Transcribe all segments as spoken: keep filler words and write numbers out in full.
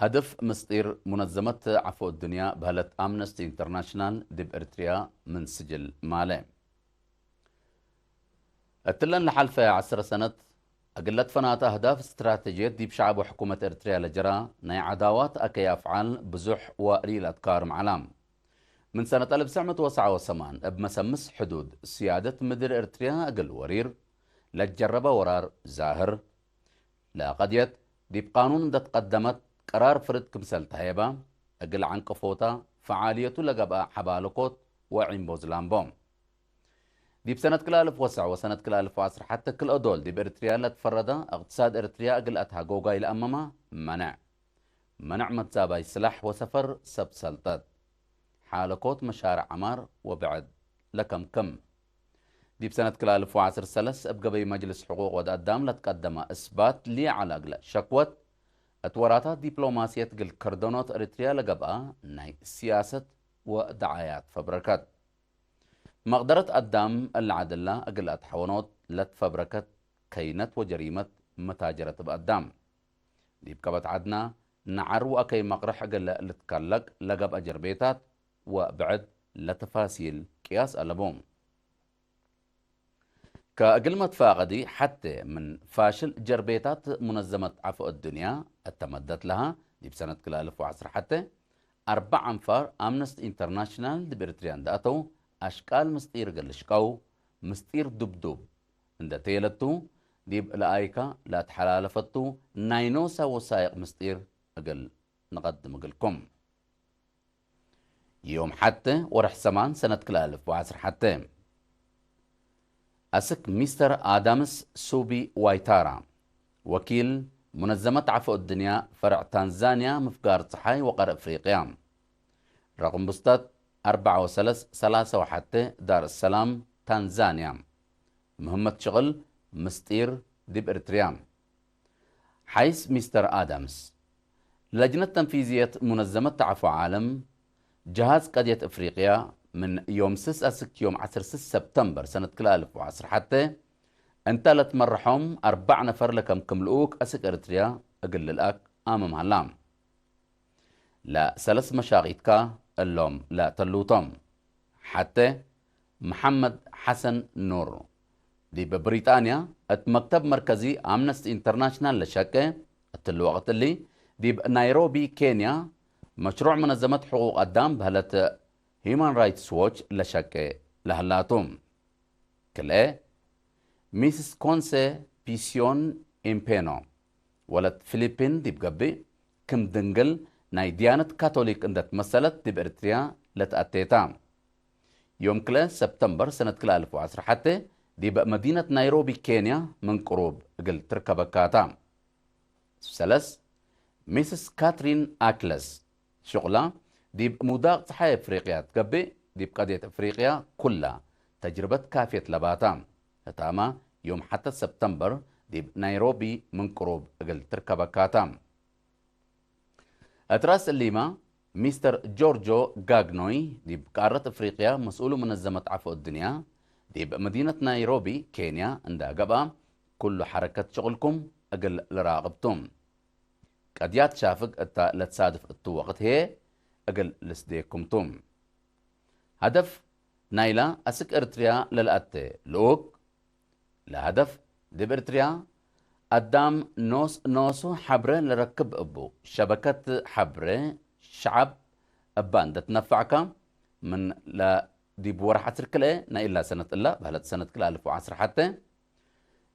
ሀድፍ ምስጢር ሙነዘመት ዐፎ እዱንያ በህለት አምነስቲ ኢንተርናሽናል ዲብ ኤርትርያ ምን ስጅል ማለ። እትለን ለሐልፈ ዐስር ሰነት እግል ለትፈናተ አህዳፍ እስትራተጅየት ዲብ ሸዐብ ወሕኩመት ኤርትርያ ለጀራ ናይ ዐዳዋት አከይ አፍዓል ብዙሕ ወእሊ ለአትካርም ዐላ። ምን ሰነት አልፍ ትስዕ ምእት ወሰብዓ ወሰማን እብ መሰምስ ሕዱድ ስያደት ምድር ኤርትርያ እግል ወሪር ለጀረበ ወራር ዛህር፣ ለቀድየት ዲብ ቃኑን እንደ ትቀደመት ቀራር ፍርድ ክምሰል ተሀየበ፣ እግል ዐንቅፎታ ፈዓልየቱ ለገብአ ሐባልኮት ወዒምቦዝላም ቦም። ዲብ ሰነት ክልኤ አልፍ ወትስዕ ወሰነት ክልኤ አልፍ ወዐስር ሐቴ ክልኤ ዶል ዲብ ኤርትርያ ለትፈረደ እቅትሳድ ኤርትርያ እግል አትሃጎጋይ ለአመመ መነዕ። መነዕ መትዛባይ ስላሕ ወሰፈር ሰብ ሰልጠት፣ ሓለኮት መሻርዕ ዐማር ወብዕድ ለከምክም። ዲብ ሰነት ክልኤ አልፍ ወዐስር ሰለስ እብ ገበይ መጅልስ ሕቁቅ ወድ አዳም ለትቀደመ እስባት ሊዓለ እግለ ሸክወት፣ እት ወራታት ዲፕሎማስየት እግል ከርደኖት ኤሪትርያ ለገብአ ናይ ስያሰት ወደዓያት ፈብረከት። መቅደረት አዳም እለ ዐድላ እግል አትሐወኖት ለትፈብረከት ከይነት ወጀሪመት መታጀረት እብ አዳም። ዲብ ቀበት ዐድና ነዐር ወአከይ መቅርሕ እግል ልትከለቅ ለገብአ ጀርቤታት ወብዕድ ለተፋሲል ቅያስ አለቡ። ከእግል መትፋቀዲ ሐቴ ምን ፋሽል ጀርቤታት ሙነዘመት ዐፎ እዱንያ እተ መደት ለሃ፣ ዲብ ሰነት ክልኤ አልፍ ወዐስር ሐቴ አርበዕ አንፋር አምነስቲ ኢንተርናሽናል ዲብ ኤሪትርያ እንደ አተው፣ አሽቃል ምስጢር እግል ልሽቀው፣ ምስጢር ዱብዱብ እንደ ቴለቱ፣ ዲብ ለአይካ ለአትሐላለፈቱ ናይ ኖሳ ወሳይቅ ምስጢር እግል ንቀድም እግልኩም። ዮም ሐቴ ወርሕ ሰማን ሰነት ክልኤ አልፍ ወዐስር ሐቴ፣ አስክ ሚስተር አዳምስ ሱቢ ዋይታራ፣ ወኪል ሙነዘመት ዐፎ እድንያ ፈርዕ ታንዛንያ ምፍጋር ጸሓይ ወቀር እፍሪቅያ፣ ረቅም ቡስታት አርበዕ ወሰለስ ሰላሰ ወሐቴ ዳር ሰላም ታንዛንያ። ምህመት ሽቅል ምስጢር ዲብ ኤርትርያ። ሐይስ ሚስተር አዳምስ፣ ለጅነት ተንፊዝየት ሙነዘመት ተዐፎ ዓለም፣ ጀሃዝ ቀድየት እፍሪቅያ፣ ምን ዮም ስስ አስክ ዮም ዐስር ስስ ሰብተምበር ሰነት ክልኤ አልፍ ወዐስር ሐቴ፣ እንተ ለትመረሖም አርበዕ ነፈር ለከምክም ልኡክ አስክ ኤርትርያ እግል ልልአክ አምም ሀላ። ለሰለስ መሻቂትካ እሎም ለተሉቶም። ሐቴ፣ መሐመድ ሐሰን ኑር፣ ዲብ ብሪጣንያ እት መክተብ መርከዚ አምነስቲ ኢንተርናሽናል ለሸቄ፣ እትሊ ወቅት እሊ ዲብ ናይሮቢ ኬንያ መሽሩዕ መነዘመት ሕቁቅ አዳም በህለት ሂዩማን ራይትስ ዎች ለሸቄ ለህላቱ። ክልኤ፣ ሚስስ ኮንሴ ፒስዮን ኢምፔኖ፣ ወለት ፊሊፒን ዲብ ገብእ፣ ክም ድንግል ናይ ድያነት ካቶሊክ እንደ ትመሰለት ዲብ ኤርትርያ ለትአቴታ። ዮም ክልኤ ሰብተምበር ሰነት ክልኤ አልፍ ወዐስር ሐቴ ዲብ መዲነት ናይሮቢ ኬንያ ምን ቅሩብ እግል ትርከበካታ። ሰለስ፣ ሚስስ ካትሪን አክለስ፣ ሽቁላ ዲብ ሙዳቅ ጸሓይ አፍሪቅያ ትገብእ፣ ዲብ ቀድየት አፍሪቅያ ኩላ ተጅርበት ካፍየት ለባታ። ህታማ ዮም ሐተ ሰብተምበር ዲብ ናይሮቢ ምን ቅሩብ እግል ትርከበካታ። እት ራስ እሊመ፣ ሚስተር ጆርጆ ጋግኖይ ዲብ ቃረት እፍሪቅያ መስኡሉ መነዘመት ዐፎ እድንያ፣ ዲብ መዲነት ናይሮቢ ኬንያ እንዳ ገብአ፣ ኩሉ ሐረከት ሽቅልኩም እግል ልራቅብ ቱ። ቀድያት ሻፍግ እተ ለትሳድፍ እቱ ወቅት ህዬ እግል ልስዴኩም ቱ። ሀደፍ ናይላ አስክ ኤርትርያ ለልአቴ ልኡክ፣ ለሀደፍ ዲብ ኤርትርያ አዳም ኖስ ኖሱ ሐብሬ ለረክብ እቡ፣ ሸበከት ሐብሬ ሸዐብ እባ እንደ ትነፈዕከ፣ ምን ለ ዲብ ወርሕ ዐስር ክልኤ ናይ እላ ሰነት እላ በህለት ሰነት ክልኤ አልፍ ወዐስር ሐቴ፣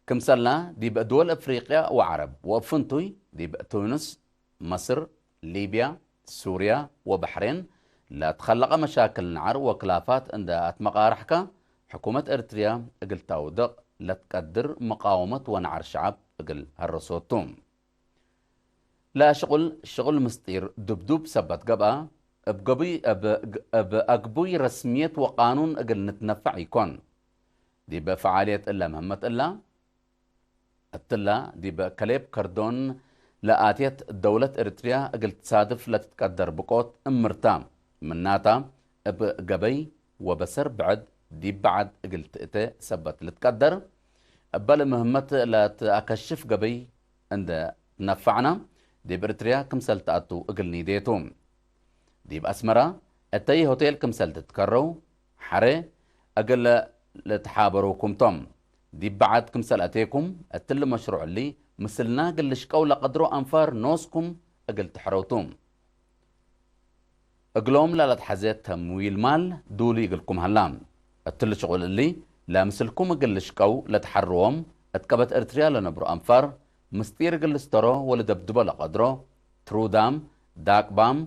ክምሰልና ዲብ ድወል አፍሪቅያ ወዐረብ ወእብ ፍንቱይ ዲብ ቱንስ፣ መስር፣ ሊብያ፣ ሱርያ ወበሕሬን ለትኸለቀ መሻክል ነዐር ወክላፋት እንደ አትመቃረሕከ፣ ሕኩመት ኤርትርያ እግል ተአውድቅ ለትቀድር መቃወመት ወነዐር ሸዐብ እግል ሀረሶቱ። ለሽቁል፣ ሽቁል ምስጢር ድብዱብ ሰበት ገብአ፣ እብ ገቡይ፣ እብ፣ እብ አግቡይ ረስምየት ወቃኑን እግል ንትነፈዕ ኢኮን። ዲብ ፈዓልየት እለ ምህመት እላ፣ እትላ ዲብ ከሌብ ከርዶን ለአትየት ደውለት ኤርትርያ እግል ትሳድፍ ለትትቀደር ብቆት እምርታ። ምናታ፣ እብ ገበይ ወበሰር ብዕድ ዲብ በዐድ እግል ትእተ ሰበት ልትቀደር። እበ ለምህመት ለትአከሽፍ ገበይ እንደ ትነፈዕና፣ ዲብ እርትርያ ክምሰል ተአቱ እግል ኒዴ ቱ። ዲብ አስመራ እተይ ሆቴል ክምሰል ትትከረው ሐሬ እግል ልትሓበሩኩም ቶም። ዲብ በዐድ ክምሰል አቴኩም እትሊ መሽሩዕ እሊ ምስልና እግል ልሽቀው ለቀድሮ አንፋር ኖስኩም እግል ትሕረው ቱ። እግሎም ለለትሐዜ ተምዊል ማል ዱሉይ እግልኩም ሀላ። እትሊ ሽቁል እሊ ለምስልኩም እግል ልሽቀው ለተሐርዎም እት ቀበት እርትርያ ለነብሮ አንፋር ምስጢር እግል ልስተሮ ወልደብድቦ ለቀድሮ ትሩዳም፣ ዳቅባም፣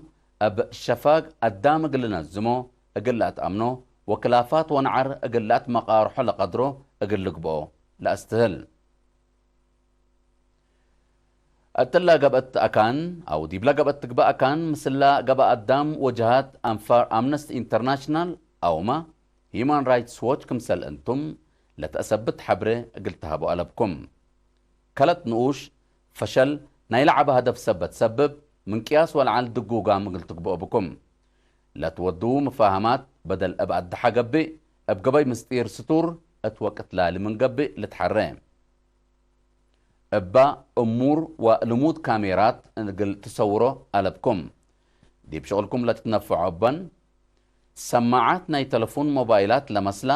እብ ሸፋግ አዳም እግል ልነዝሞ እግል ለአትአምኖ ወክላፋት ወነዓር እግል ለአትመቃርሖ ለቀድሮ እግል ልግብኦ ለአስትህል። እትለ ገብአት አካን አው ዲብለ ገብአት ትግበእ አካን ምስላ ገብአ አዳም ወጀሃት አንፋር አምነስቲ ኢንተርናሽናል አውመ ሂዩማን ራይትስ ዎች ክምሰል እንቱም ለተአሰብት ሐብሬ እግል ተሀቡ አለብኩም። ከለት ንኡሽ ፈሸል ናይ ለዐበ ሀደፍ ሰበት ሰብብ ምን ቅያስ ወለዐል ድጉጋም እግል ትግብኦ ብኩም። ለትወድዉ መፋሀማት በደል እብ አድሐ ገብእ፣ እብ ገበይ ምስጢር ስቱር እት ወቅት ላሊ ምን ገብእ ልትሐሬ። እባ እሙር ወልሙድ ካሜራት እግል ትሰውሮ አለብኩም። ዲብ ሽቅልኩም ለትትነፈዖ እበን፣ ሰማዓት ናይ ተለፉን ሞባይላት ለመስላ፣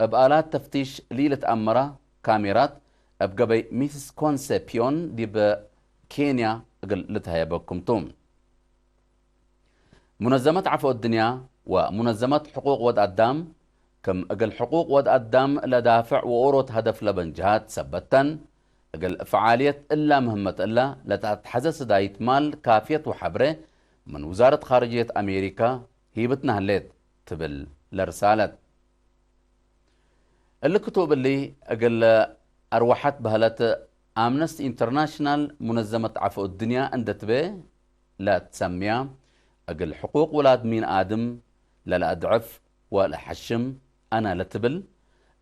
እብ አላት ተፍቲሽ ለኢልትአመራ ካሜራት እብ ገበይ ሚስስ ኮንሴፕዮን ዲብ ኬንያ እግል ልትሀየበኩም ቱ። ሙነዘመት ዐፎ እድንያ ወሙነዘመት ሕቁቅ ወድ አዳም፣ ክም እግል ሕቁቅ ወድ አዳም ለዳፍዕ ወኦሮት ሀደፍ ለበን ጀሃት ሰበተን፣ እግል ፈዓልየት እላ ምህመት እላ ለተአትሐዘ ስዳይት ማል ካፍየት ወሐብሬ ምን ውዛረት ካርጅየት አሜሪካ ሂብትና ህሌት ትብል ለርሳለት። እሊ ክቱብ እሊ እግል አርወሐት በህለት አምነስቲ ኢንተርናሽናል ሙነዘመት ዐፎ እድንያ እንዴ ትቤ ለትሰምያ፣ እግል ሕቁቅ ውላድ ሚን አድም ለለአድዕፍ ወለሐሽም አነ ለትብል፣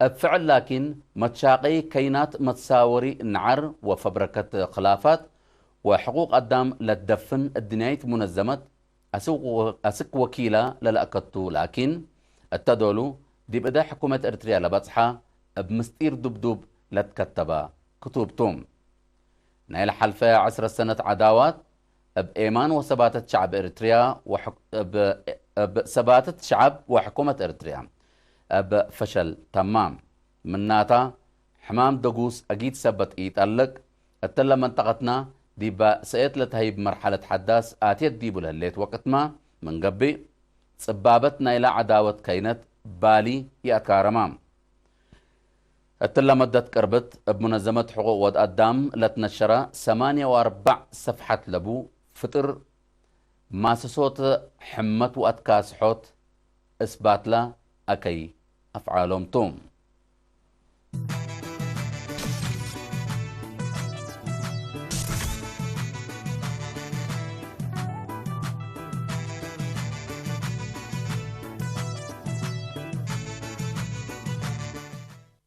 እብ ፍዕል ላኪን መትሻቀይ ከይናት መትሳወሪ ነዓር ወፈብረከት ክላፋት ወሕቁቅ አዳም ለትደፍን እድንያይት ሙነዘመት አስክ ወ-፣ አስክ ወኪላ ለለአከቱ ላኪን፣ እተ ዶሉ ዲብ እደ ሕኩመት ኤርትርያ ለበጽሐ እብ ምስጢር ዱብዱብ ለትከተበ ክቱብ ቱ። ናይ ለሐልፈ ዐስረ ሰነት ዐዳዋት እብ ኤማን ወሰባተት ሸዕብ ኤርትርያ ወሕክ-፣ እብ፣ እብ ሰባተት ሸዕብ ወሕኩመት ኤርትርያ እብ ፈሸል ተማ። ምናታ፣ ሕማም ደጉስ አጊድ ሰበት ኢጠልቅ፣ እትለ መንጠቀትና ዲበ ሰእየት ለተሀይብ መርሐለት ሐዳስ አትየት ዲቡ ለህሌት ወቅትመ ምን ገብእ፣ ጽባበት ናይለ ዐዳወት ከይነት ባሊ ይአትካረማ። እትለ መደት ቅርብት፣ እብ ሙነዘመት ሕቁቅ ወድ አዳም ለትነሸረ ሰማንየ ወአርበዕ ሰፍሐት ለቡ ፍጥር ማሰሶት ሕመት ወአትካስሖት እስባትለ አከይ አፍዓሎም ቱ።